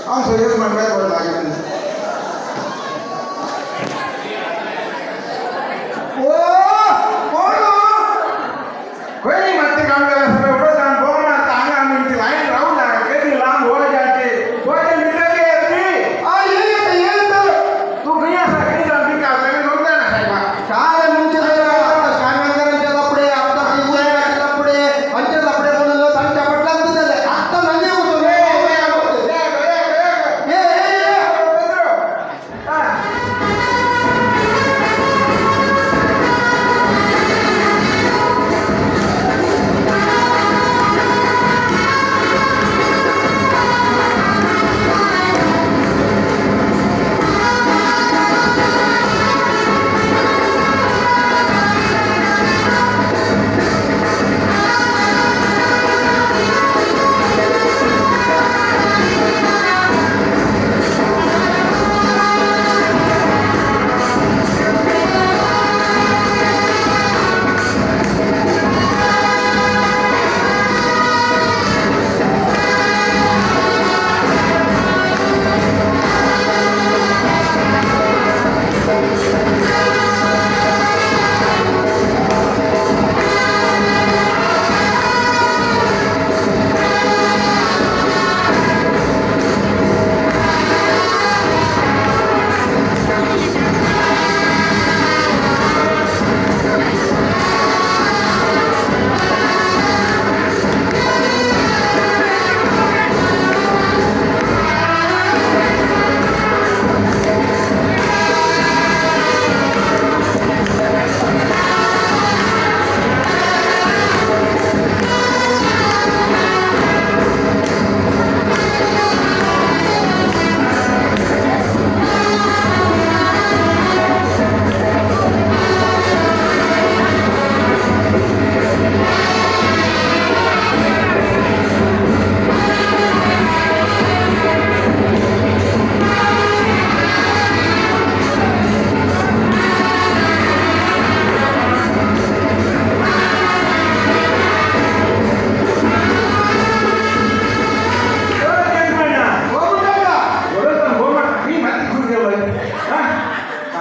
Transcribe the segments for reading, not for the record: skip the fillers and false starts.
हांव सगळेच म्हणपाक पडला. ओ कोण खंय मातशें काम केलें सगळें उडोत बोम मारता हांगा. आमी लायन रावला केदी लांब वजाचे वजे मित्र तुमी. आ, येत येत. तूं खंय आसा? खंय जावन पिकाल सोडता ना सायबा. काय मुंचे कानवेंकरांचे लपडे, आता लपडे, आमचे लपडे म्हणून तांच्या पटलांत जाले. आत्ता म्हणजे वचून ये ये ये. हो मुंडा.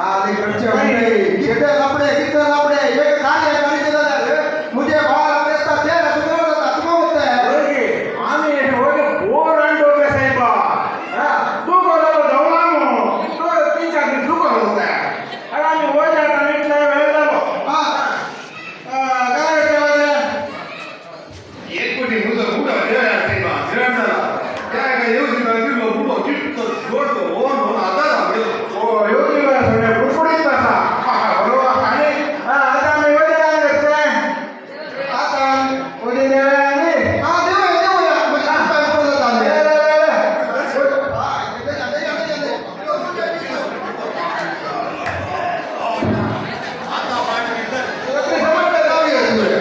आले कडचे किती लपडे, किती लपडे. एक कार्य करीत जाल्यार मुझे बाळ लपडे असतात ते सुधार जाता. तुका म्हणते. आमी होगे बोर अंडोगे साहेबा. तूं कोणालो धवलामो तो तीन चार दीस तूं कोण होता. अरे आमी वयर जाता इतले वेळ जालो. हा. काय वजा? एक कोटी मुजो कुठं साहेबा झाला त्या एका येवजी दिलो कुठं चिट्ट जोडतो ओन होऊन आता गेलो. ओ येवजी सगळें फुडफुडीत आसा. बरोबर. आनी आतां आमी वयर करचे. आता वयर देवया न्ही. हा, देवया देवया. म्हणजे आज काय उपयोग जाता. ले, ले, ले, ले. हा, येते, येते, येते. आता पाणी लकडी समजता जावया तुवें.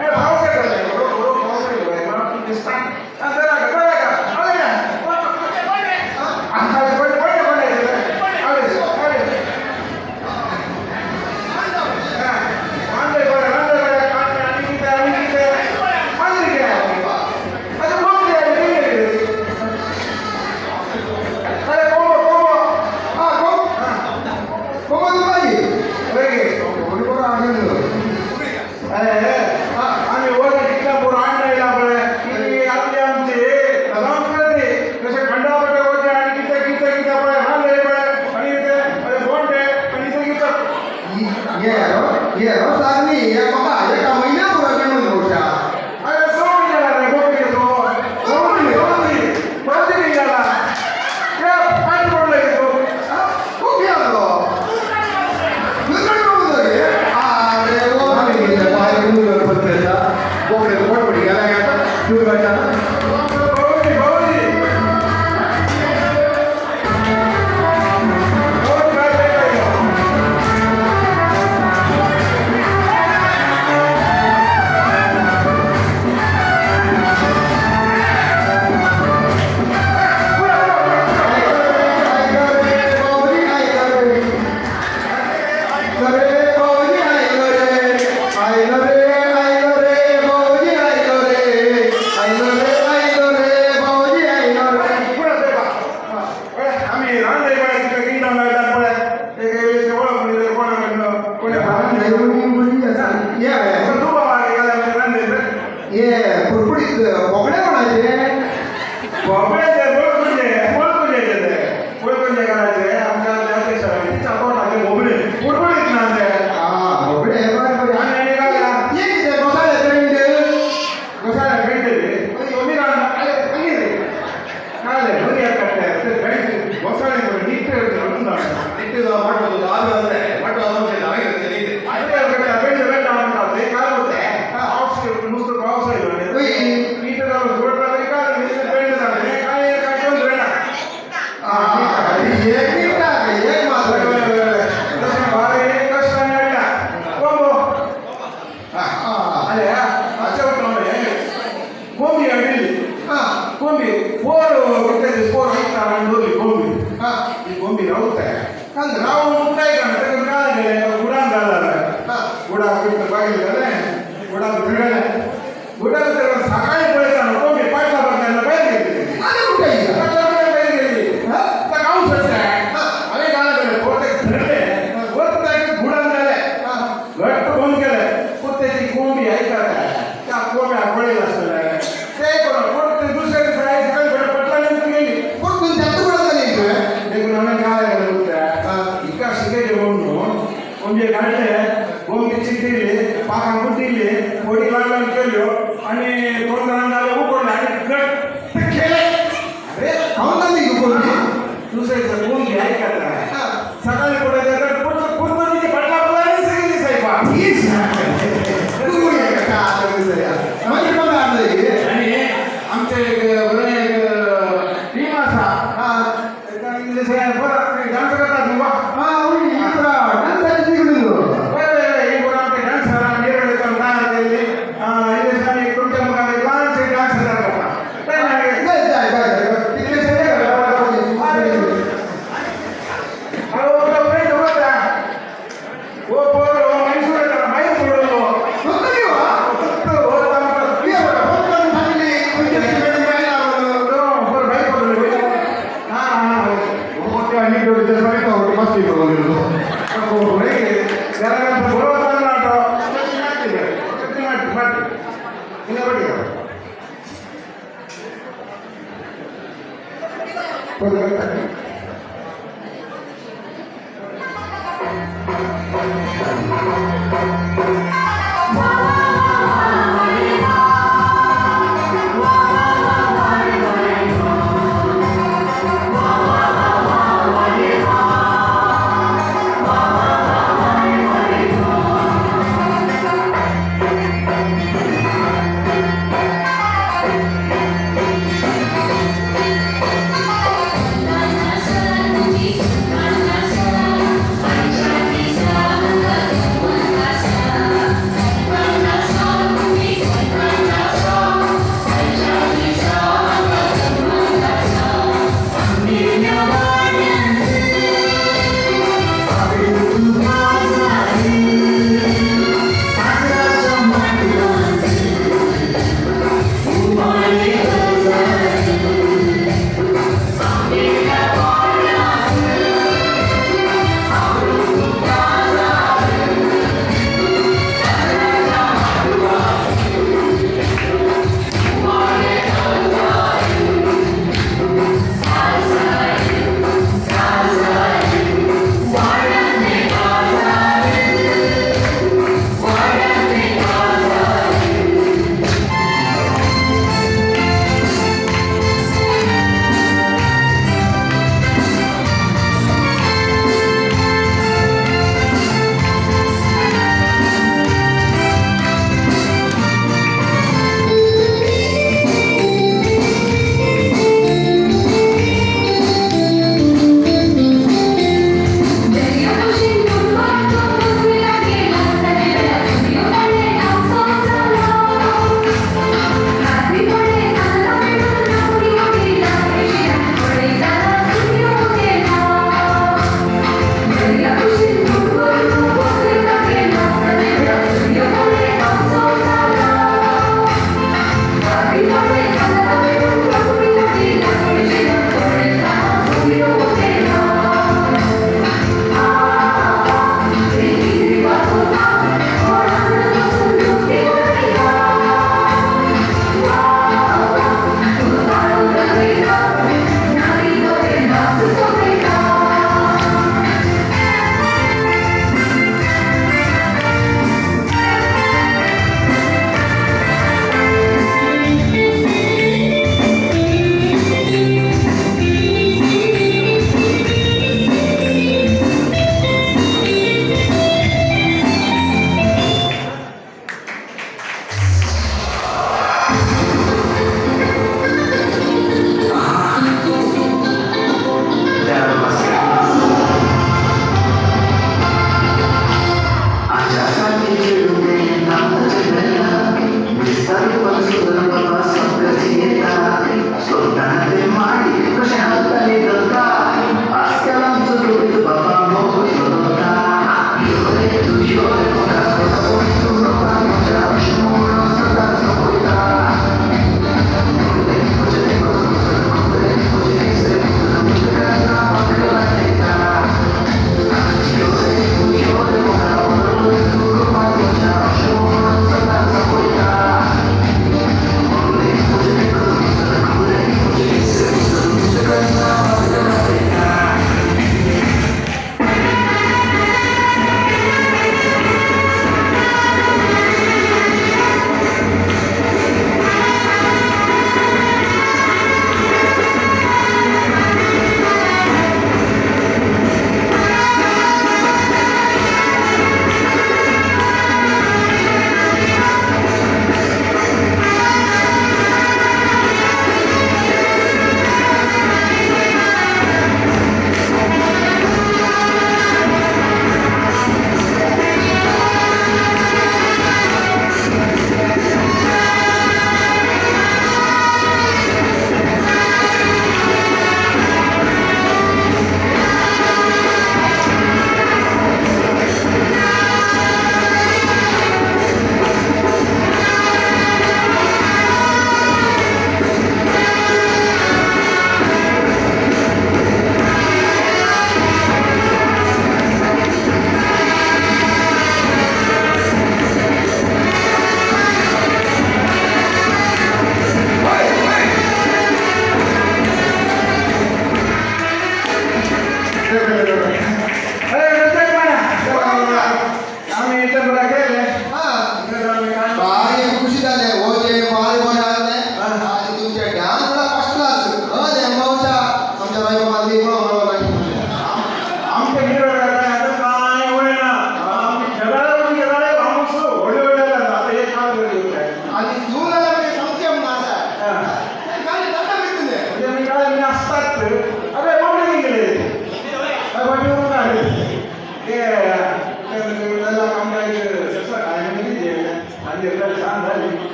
ए, पावस येता रे. बरोबर, बरोबर, पावस येयलो. म्हाका दिसता. आ, चला का, चला का. आले का? आ, पडले, पडले, पडले. आले, आले. हा, मांडे पडले, मांडे पडले. कांदे आनी कितें, आनी कितें. मागीर कितें? आतां बोकडी आनी कितें कितें? अरे, कोंबो, कोंबो. हा, कोंबो दुपारी. वय. कोणी बरं आणलं. अरे, आम्ही वर कितल्या पोर आणला पळय की आपली आमची संस्कृती जशें खंडापटे वचें आनी कितें कितें कितें पळय हाडले पळय आनी कितें अरे बोंडे आनी कितें कितें. ये ये सारनी ये बाबा एका महिन्या पुरा घेऊन बहुशा. अरे सोड गेला रे बोकडी तो सोडली सोडली सोडली गेला ते पाणी पडलं की तो. खूप आलो. अरे ओ. बोकडे पोटपडी गेला का तू काय? बाऊजी बाऊजी बाऊजी काय काय काय. रे बाऊजी आयलो रे, आयलो रे, आयलो रे बाऊजी, आयलो रे, आयलो रे. पुडपुडीत कोगळे कोणाचे? कोंबडे ते वळखुचे वळखुचे ते वळखुचे करायचे आमच्या तिच्या पोटाचे कोंबडे पुडपुडीत ना ते. हा, कोगळे, बरें बरें. आनी आनी काय? हे कितें घोसाळ्या पेंट? घोसाळ्या पेंट रे ओमी मागीर काडले बरी काडले ते पेंट घोसाळे नीट ನಿಟ್ಟು ಮಾಡೋದು ಆದ್ರೆ ಮಾಡೋದು ಆಗಿದೆ. पेंट पेंट म्हणटा ते काय होते नुसतं पावस उय. नीट पेंट जालें काय काय कोण वेणा. हा, एक मिनिट, एक मात्र. तशें बारे कश्टान हाडला कोंबो. हा, हा. अरे आमच्या उठून कोंबी हाडिल्ली. हा, कोंबी फोर कितें फोर वयता आनी दवरली कोंबी. हा. ही कोंबी रावता कांदे. रावून मुक्ताय काण ताका काय गेलें गुडान घाला. हा. गुडाक बिट्ट बागेल घालें गुडाक तिरगलें गुडाक तिरगून सकाळी पळयता कोंबी पाटला बघायला भायर गेली. आनी कुठे गेली? पाटला बघायला भायर गेली. हा? ताका हांव सोडटा हांवें घाला गेलें पोरतेक धरलें वरताक गुडान घालें. हा. घट्ट बंद केलें पोरतेची कोंबी आयकता त्या कोंब्याक पळयला आसतलें ते करून परते दुसऱ्या दिसा आयज सकाळी फुडें पटला निमतान गेली. परतून त्यात कुठं गेली तुवें? देखून हांवें काय केलें उरता हिका शिकयलें म्हणून कोंबये काडले कोंबी चितिल्ली पाखां कुटिल्ली फोडी ल्हान ल्हान केल्यो आनी तोंडान घालें उकडलें आनी घट्ट केलें. अरे, खाऊन जाली तू कोंबी? दुसऱ्या दिसा कोंबी आयकता हा. सकाळी फुडें पुर्तुगीज फाटल्या पळयलीच गेली सायबा. तू एक का दुसऱ्या? म्हणजे कोण आणलं हे? आनी आमचे एक बरें एक टीम आसा. हा. ताका इल्लेशें बरें डान्स करतात न्हू वा. हा, उय, ही पुरा डान्साची तिकडून. वय वय वय ही पोरां आमचे डान्सरां निरगळे करून तयार केल्ली इल्लेशें आनी तुमच्या मुखार एक ल्हानशें डान्स करता. जाय, जाय, जाय, जाय. इल्लेशें फ्रेंड वता ओ पोर मैसूर मायर सोडलो. स्वतः वा? फक्त वता. मी एवढं फोन करून सांगली, तुमच्या तिकडे जायला म्हणून. बरं बाई पडलो हां हां. मोठे आणि मस्ती करून गेलो.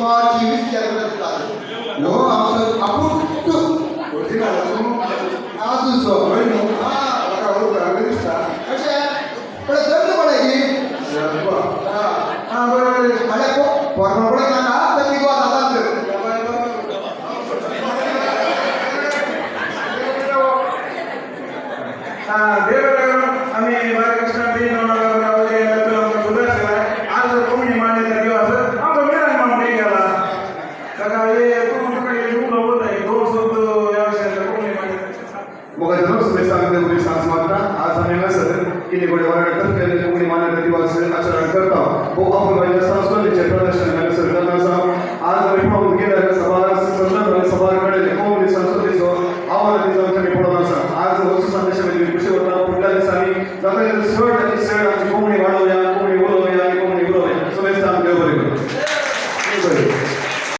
जिवाची विसल्यार दिसतात न्हू आमचो आपूण ओरिजिनल आसूं. आसूं सो. हय न्हू. हा. म्हाका आवडटा दिसता. अशें पळय जमलं पळय की. हा हा, बरोबर. म्हळ्यार पोरपळ पळय नाका तर तिगो जातात. देवरागम आम्ही बालकृष्ण आज कोंकणी मांडण्याचा दिवस आमचा मिरान मांडणे गेला ताका हे तूं तुका उलोवप दोन शब्द ह्या विशयाचेर कोंकणी मांडणे. मोगाच्या शुभेच्छा आमच्या सांज मात्र आज आम्ही हांगासर कितें गोडे वारडकर केल्ले कोंकणी मान्यता दिवस आचरण करता. हो अपुरबायेच्या संस्कृतीचें प्रदर्शन हांगासर करता आसा. आज आमी पळोवंक गेल्यार सभार संदर्भ आनी सभार कडेन कोंकणी संस्कृतीचो आव्हान दिसा आमी पळोवन आसा. आज हो संदेश आमी खुशी वता. फुडल्या दिसांनी जाता तितले चड आनी चड